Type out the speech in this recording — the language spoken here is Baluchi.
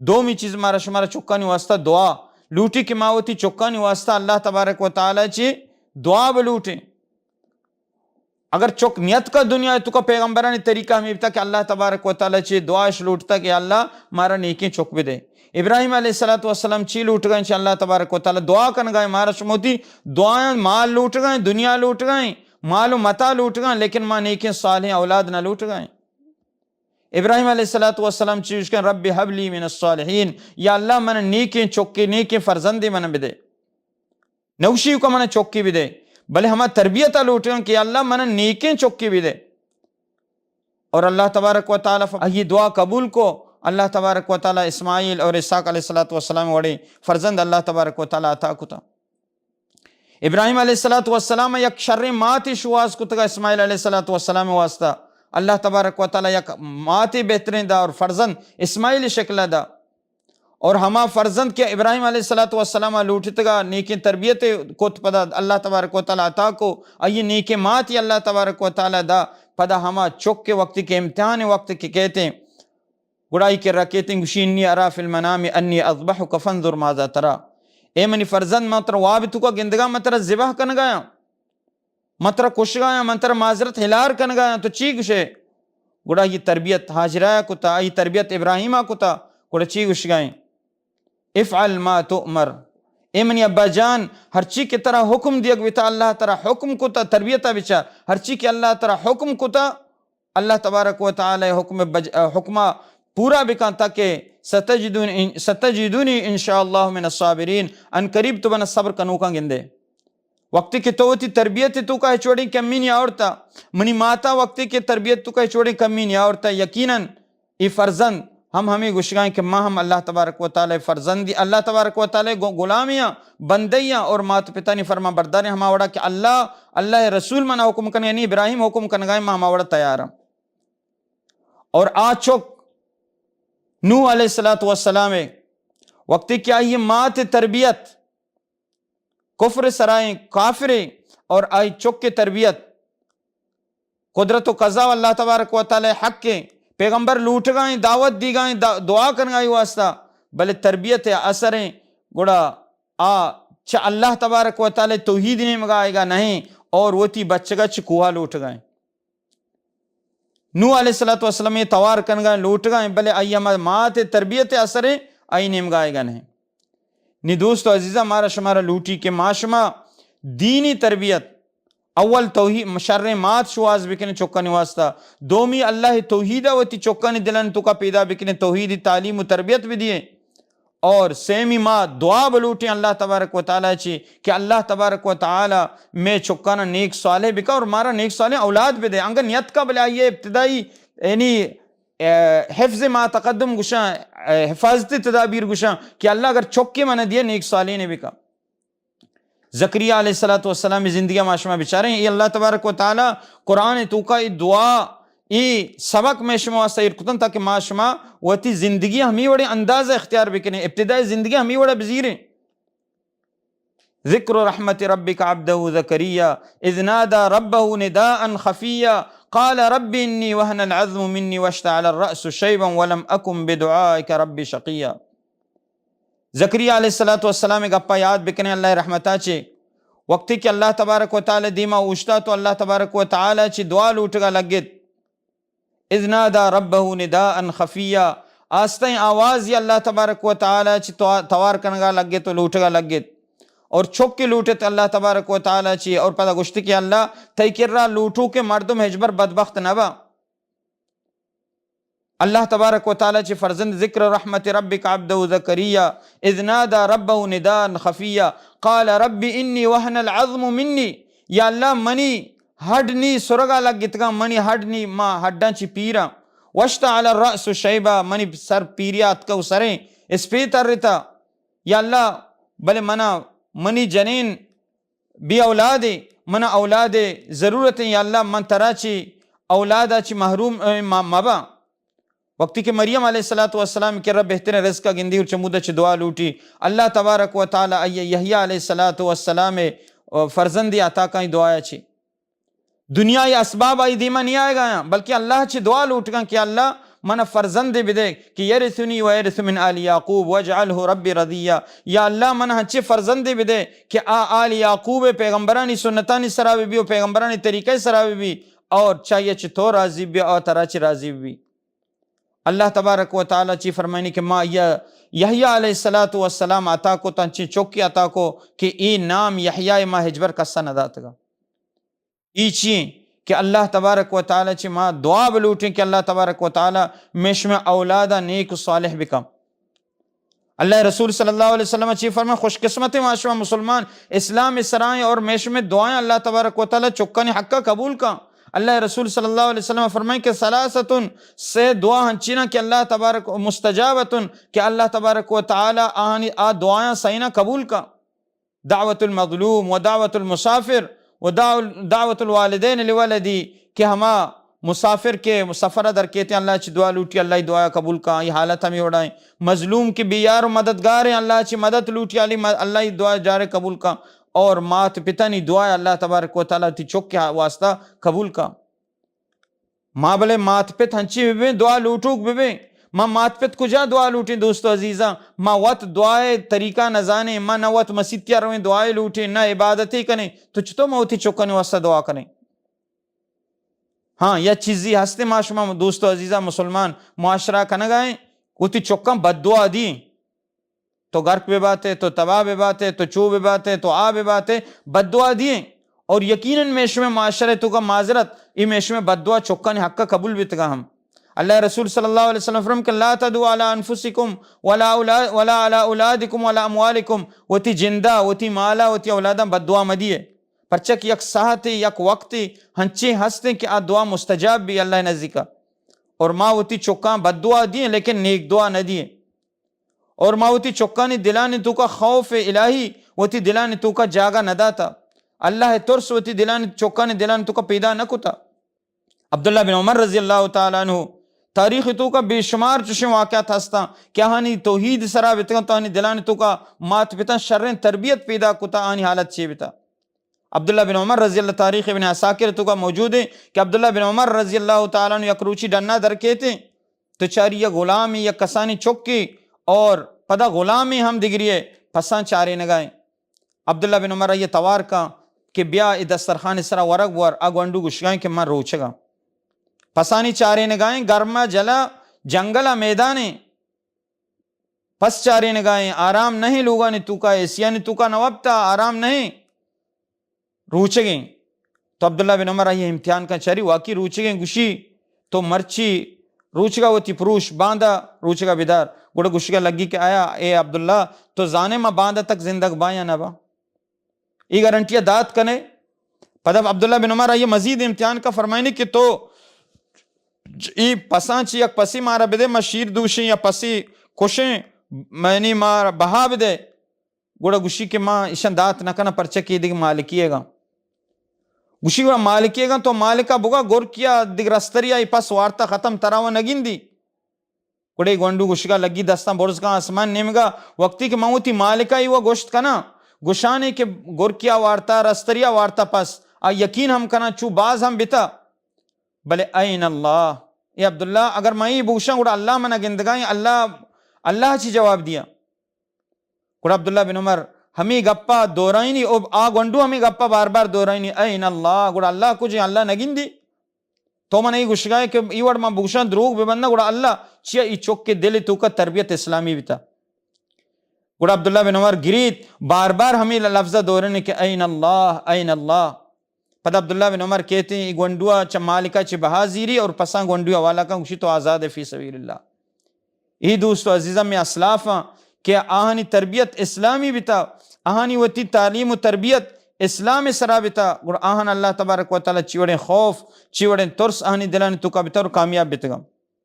دومی چیز مارا شمارا چکانی واسطہ دعا لوٹی کہ ما وتی چکانی واسطہ اللہ تبارک و تعالی چی دعا بلوٹیں۔ اگر چک نیت کا دنیا تو کا پیغمبرانی طریقہ ہمیں بتا کہ اللہ تبارک و تعالی چی دعا اش لوٹتا کہ اللہ مارا نیکیں چک بدے۔ ابراہیم علیہ الصلوۃ والسلام چی لوٹ گئے چی اللہ تبارک و تعالی دعا کن گئے مارا شموتی دعایاں مال لوٹ گئے، دنیا لوٹ گئے، مال و متاع لوٹ گئے، لیکن ما نیکیں صالحیں اولاد نہ لوٹ گئے۔ ابراہیم علیہ الصلوۃ والسلام چی گوشگا، رب هب لي من الصالحين، یا اللہ من نیکیں چکے، نیکیں فرزندے من بدے۔ نوشی کو من چکے بدے، بلے ہما تربیت لوٹگا کہ اللہ من نیکیں چکے بدے۔ اور اللہ تبارک و تعالی ف-، یہ دعا قبول کو، اللہ تبارک و تعالی اسماعیل اور اسحاق علیہ الصلوۃ والسلام وڑے فرزند اللہ تبارک و تعالی عطا کتا۔ ابراہیم علیہ الصلوۃ والسلام یک شریں ماتے شواز کتگا اسماعیل علیہ الصلوۃ والسلام واسطہ۔ اللہ تبارک و تعالی یک ماتے بہتریں دا اور فرزند اسماعیل شکل دا۔ اور ہما فرزند کہ ابراہیم علیہ الصلوۃ والسلام لوٹتگا نیکیں تربیت کت پدا اللہ تبارک و تعالی عطا کو، آئی نیکیں ماتے اللہ تبارک و تعالی دا۔ پدا ہما چک کے وقت کے امتحان وقت کے کہتے ہیں، گڑا ای کرا کیتیں گوشی، انی ارا فی المنام انی اذبحک فانظر ماذا تری۔ اے منی فرزند، من ترا واب توکا گندگا، من ترا ذبح کنگایاں، من ترا کشگایاں، من ترا معذرت ہلار کنگایاں، تو چی گوشے؟ گڑا یہ تربیت ہاجرہ کتا، ای تربیت ابراہیما کتا، گڑا چی گوشگائیں؟ افعل ما تؤمر۔ اے منی ابا جان، ہرچی کہ ترا حکم دیگ بیتا، اللہ ترا حکم کتا، تربیتا بچار، ہرچی کہ اللہ ترا حکم کتا، اللہ تبارک و تعالی حکم بج-، حکمہ پورا بکن تاکہ ستجدون ان-، ستجدونی ان شاء اللہ من الصابرین، ان قریب تو بنا صبر کنوکاں گندے۔ وقتی کہ تو وتی تربیت توکا ہچ وڑیں کمی نہیں آورتا، منی ماتا وقتی کہ تربیت توکا ہچ وڑیں کمی نہیں آورتا، یقیناً ای فرزند ہم ہمیں گوشگائیں کہ ما ہم اللہ تبارک و تعالی فرزندی، اللہ تبارک و تعالی گو-، غلامیاں، بندیاں اور مات پتانی فرما برداریں ہما وڑا کہ اللہ، اللہ رسول منا حکم کن، یعنی ابراہیم حکم کنگائیں، ما ہما وڑا تیاراں۔ اور آ چک نوح علیہ الصلوۃ والسلام وقتی کہ آئی مات تربیت کفر سرائیں، کافریں، اور آئی چک تربیت قدرت و قضا و اللہ تبارک و تعالی حق ہیں، پیغمبر لوٹگائیں، دعوت دیگائیں، دا-، دعا کرنگائی واسطہ، بلے تربیت اثریں، گڑا آ چہ اللہ تبارک و تعالی توحید نیمگا آئیگا نہیں اور وتی بچگا چہ کوہا لوٹگائیں۔ نوح علیہ الصلوۃ والسلام یہ توار کنگا لوٹگا ہیں، بلے آئی ہما مات تربیت اثر ہیں، آئی نیمگا آئیگا نہیں۔ نی دوست و عزیزاں، مارا شمارا لوٹی کہ ما شما دینی تربیت، اول توحید، شریں مات شواز بکنے چکانی واسطہ، دومی اللہ توحید وتی چکانی دلن توکا پیدا بکنے، توحیدی تعلیم و تربیت بدیے۔ اور سیمی ما دعا بلوٹیں اللہ تبارک و تعالی چی کہ اللہ تبارک و تعالی میں چکانا نیک صالح بکا اور مارا نیک صالح اولاد بدے۔ انگا نیت کا بلے آئیے ابتدائی، یعنی، اے، حفظ ما تقدم گشاں، اے، حفاظتی تدابیر گشاں کہ اللہ اگر چکے من دیے نیک صالح نے بکا۔ زکریا علیہ الصلوۃ والسلام زندگی ما شما بچاریں، یہ اللہ تبارک و تعالی قرآن توکا یہ دعا، ای سبق میں شما واسطہ ایر کتن تاکہ ما شما وتی زندگی ہمی وڑیں انداز اختیار بکنیں، ابتدائی زندگی ہمی وڑا بزیریں۔ ذکر رحمت ربک عبدہ زکریا اذ نادی ربہ نداء خفیا قال رب انی وهن العظم منی واشتعل الرأس شیبا ولم اکن بدعائک رب شقیا۔ زکریا علیہ الصلوۃ والسلام گپا یاد بکنیں اللہ رحمتا چے، وقتی کہ اللہ تبارک و تعالی دیما اوشتا تو اللہ تبارک و تعالی چی دعا لوٹگا لگت۔ اذ نادی ربہ نداء خفیا، آستیں آوازی اللہ تبارک و تعالی چی تو-، توار کنگا لگت و لوٹگا لگت۔ اور چک لوٹت اللہ تبارک و تعالی چی اور پدا گوشت کہ اللہ تئی کرا لوٹو کہ مردم ہچبر بدبخت نبا۔ اللہ تبارک و تعالی چی فرزند ذکر رحمت ربک عبدہ زکریا اذ نادی ربہ نداء خفیا قال رب انی وهن العظم منی، یا اللہ منی ہڈ نی سرگا لگتگاں، منی ہڈ نی ما ہڈاں چی پیراں، واشتعل الرأس شیبا، منی سر پیریا اتکا و سریں اسپیت ارتا، یا اللہ بلے منا منی جنین بے اولادے، منا اولادے ضرورت ہیں، یا اللہ من ترا چی اولادا چی محروم، اے، ما-، مباں۔ وقتی کہ مریم علیہ الصلوۃ والسلام کرا بہتریں رزق گندی اور چمودا چی دعا لوٹی، اللہ تبارک و تعالی آئی یحییٰ علیہ الصلوۃ والسلام فرزندی عطا کائیں دعایا چی۔ دنیا ای اسباب آئی دیما نہیں آئے گا، بلکہ اللہ چی دعا لوٹگا کہ اللہ من فرزندے بدے کہ یرثنی و یرث من آل یعقوب واجعلہ رب رضیا۔ یا اللہ، من ہنچے فرزندے بدے کہ آ آل یعقوب پیغمبرانی سنتانی سرا بی و پیغمبرانی طریقہ سرا بی، اور چاہیے چہ تو راضی بی اور ترا چہ راضی بی۔ اللہ تبارک و تعالی چی فرمائنی کہ ما یا یحییٰ علیہ الصلوۃ والسلام عطا کو، تنچیں چوکی عطا کو کہ ای نام یحییٰ ما ہچبر کسا نہ داتگا۔ ای چی کہ اللہ تبارک و تعالی چی ما دعا بلوٹیں کہ اللہ تبارک و تعالی میشم اولادا نیک و صالح بکا۔ اللہ رسول صلی اللہ علیہ وسلم چی فرمائے، خوش قسمت ما شما مسلمان اسلام سرائیں اور میشم دعائیں اللہ تبارک و تعالی چکانی حقا قبول کا۔ اللہ رسول صلی اللہ علیہ وسلم فرمائے کہ ثلاثۃ، سے دعا ہنچینا کہ اللہ تبارک، مستجابۃ، کہ اللہ تبارک و تعالی آہانی آ دعایاں سینا قبول کا۔ دعوت المظلوم و دعوت المسافر و دعو-، دعوت الوالدین لولدی، کہ ہما مسافر کہ سفر در کیتے اللہ چی دعا لوٹی، اللہ دعا قبول کا، یہ حالت ہمیں وڑائیں۔ مظلوم کہ بے یار و مددگار ہیں، اللہ چی مدد لوٹی، علی م-، اللہ دعا جارے قبول کا۔ اور مات پتانی دعا اللہ تبارک و تعالی تی چک کے واسطہ قبول کا۔ ما بلے مات پت ہنچی ببیں، دعا لوٹوک ببیں۔ ما مات پت کجا دعا لوٹیں دوست و عزیزاں؟ ما وت دعائے طریقہ نہ زانیں، ما نہ وت مسیتیا رویں دعائے لوٹیں، نہ عبادتے کنیں، تو چطور ما وتی چکانی واسطہ دعا کنیں؟ ہاں، یا چیزی ہستے ما شما دوست و عزیزاں مسلمان معاشرہ کنگائیں، وتی چکاں بد دعا دیں۔ تو غرق بہ باتے، تو تباہ بہ باتے، تو چو بہ باتے، تو آ بہ باتے، بددعا دیے۔ اور یقیناً میشم معاشرے تو کا معذرت، یہ میشم بددعا چکانی حق قبول بیتگا ہم۔ اللہ رسول صلی اللہ علیہ وسلم فرم کہ لا تدعوا علی انفسکم ولا اولا-، ولا علی اولادکم ولا اموالکم، وتی جندا، وتی مالا، وتی اولاداں بددعا مدیے۔ پرچہ کہ یک ساعتے، یک وقتے ہنچیں ہستیں کہ آ دعا مستجاب بی اللہ نزدیکا۔ اور ما وتی چکاں بددعا دیے لیکن نیک دعا نہ دیے۔ اور ما وتی چکانی دلانی توکا خوف الہی وتی دلانی توکا جاگہ نہ داتا۔ اللہ ترس وتی دلانی، چکانی دلانی توکا پیدا نہ کتا۔ عبداللہ بن عمر رضی اللہ تعالی عنہ تاریخ توکا بے شمار چشیں واقعات ہستاں کہ آہانی توحید سرا بیتگاں، تو آہانی دلانی توکا مات پتاں شریں تربیت پیدا کتا، آہانی حالت چے بیتا۔ عبداللہ بن عمر رضی اللہ، تاریخ ابن عساکر توکا موجود ہیں کہ عبداللہ بن عمر رضی اللہ تعالی عنہ یک روچی ڈنا در کیتے، تو چاری یک غلامے، یک کسانی چکے، اور پدا غلامے ہم دگری ہے، پساں چارینگائیں۔ عبداللہ بن عمر آئی توار کا کہ بیا اے دسترخوان سرا ورگ بور، آ گونڈو گشگائیں کہ من روچگاں۔ پسانی چارینگائیں، گرما جلا جنگلا میدانے، پس چارینگائیں، آرام نہیں، لوگانی توکا، ایسیانی توکا نوابتا، آرام نہیں۔ روچگیں۔ تو عبداللہ بن عمر آئی امتحان کن، چاری واقعی روچگیں؟ گوشی تو مرچی روچگا وتی پروش، باندا روچگا بدار۔ گڑا گوشگا لگی کہ آیا اے عبداللہ، تو زانے ما باندا تک زندگ با یا نہ با؟ ای گارنٹی دات کنے۔ پدا عبداللہ بن عمر آئی مزید امتحان کا، فرمائنی کہ تو ای پساں چی یک پسی مارا بدے، ما شیر دوشیں یا پسی کشیں، منی مارا بہا بدے۔ گڑا گوشی کہ ما ایشاں دات نہ کناں، پرچہ کہ دگہ مالکی ئیگاں۔ گوشی گڑا مالکی ئیگاں، تو مالکا بگا، گرکیا دگہ رستریا ای پس وارتا ختم، ترا و نگندی۔ گڑا ای گونڈو گوشگا لگی، دستاں برز کن آسمان نیمگا، وقتی کہ من وتی مالکا ای و گوشت کناں، گوشانے کہ گرکیا وارتا، رستریا وارتا پس، آ یقین ہم کناں چو باز ہم بتا۔ بلے این اللہ، اے عبداللہ، اگر من ای بگوشاں گڑا اللہ منا گندگائیں، اللہ، اللہ چی جواب دیا؟ گڑا عبداللہ بن عمر ہمے گپا دورائینی، او آ گونڈو ہمے گپا بار بار دورائینی، اے ان اللہ، گڑا اللہ کجیں، اللہ نگندی؟ تو من ای گوشگائے کہ ای وڑ من بگوشاں دروگ ببنداں، گڑا اللہ چیا ای چک کے دل توکا تربیت اسلامی بتا؟ گڑا عبداللہ بن عمر گریت، بار بار ہمے لفظا دورنے کہ اے ان اللہ، اے ان اللہ۔ پدا عبداللہ بن عمر کیتے ای گونڈوا چہ مالکا چہ بہا زیری اور پساں گونڈوی حوالہ کن، گوشی تو آزاد فی سبیل اللہ۔ ای دوست و عزیزاں، میں اسلافاں کہ آہانی تربیت اسلامی بتا، آہانی وتی تعلیم و تربیت اسلام سرا بتا، گڑا آہان اللہ تبارک و تعالی چی وڑیں خوف، چی وڑیں ترس آہانی دلانی توکا بتا اور کامیاب بتگا۔